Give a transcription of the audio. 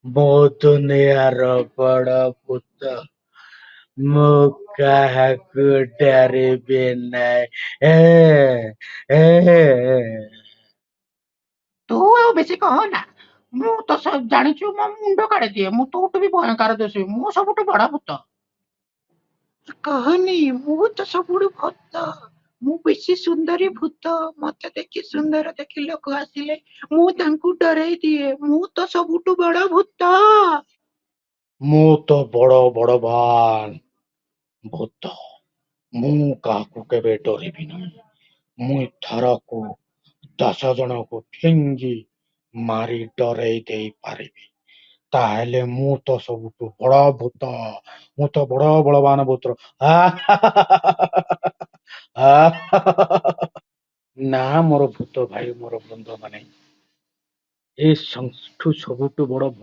ମୁଁ ଦୁନିଆର ବଡ଼ ଭୂତ, ମୁଁ କାହାକୁ ଡରିବି ନାହିଁ। ଏ ଏ। ତୁ ଆଉ ବେଶୀ କହନା, ମୁଁ ତ ଜାଣିଛୁ, ମୋ ମୁଣ୍ଡ କାଢିଦିଏ। ମୁଁ ତୋଠୁ ବି ଭୟଙ୍କର ଦିଶିବି। ମୁଁ ସବୁଠୁ ବଡ ଭୂତ। କହନି, ମୁଁ ତ ସବୁଠୁ ଭୂତ। ମୁଁ ବେଶୀ ସୁନ୍ଦରୀ ଭୂତ। ମତେ ଦେଖି, ସୁନ୍ଦର ଦେଖି ଲୋକ ଆସିଲେ ମୁଁ ତାଙ୍କୁ ଡରେଇ ଦିଏ। ମୁଁ ତ ସବୁଠୁ ବଡ ଭୂତ। ମୁଁ ତ ବଡ ବଡବାନ ଭୂତ, ମୁଁ କାହାକୁ କେବେ ଡରିବି ନାହିଁ। ମୁଁ ଥରକୁ 10 ଜଣକୁ ଫିଙ୍ଗି ମାରି ଡରେଇ ଦେଇ ପାରିବି। ତାହେଲେ ମୁଁ ତ ସବୁଠୁ ବଡ ଭୂତ, ମୁଁ ତ ବଡ ବଳବାନ ଭୂତ। ନା, ମୋର ଭୂତ ଭାଇ, ମୋର ବନ୍ଧୁ ମାନେ, ଏ ସବୁଠୁ ବଡ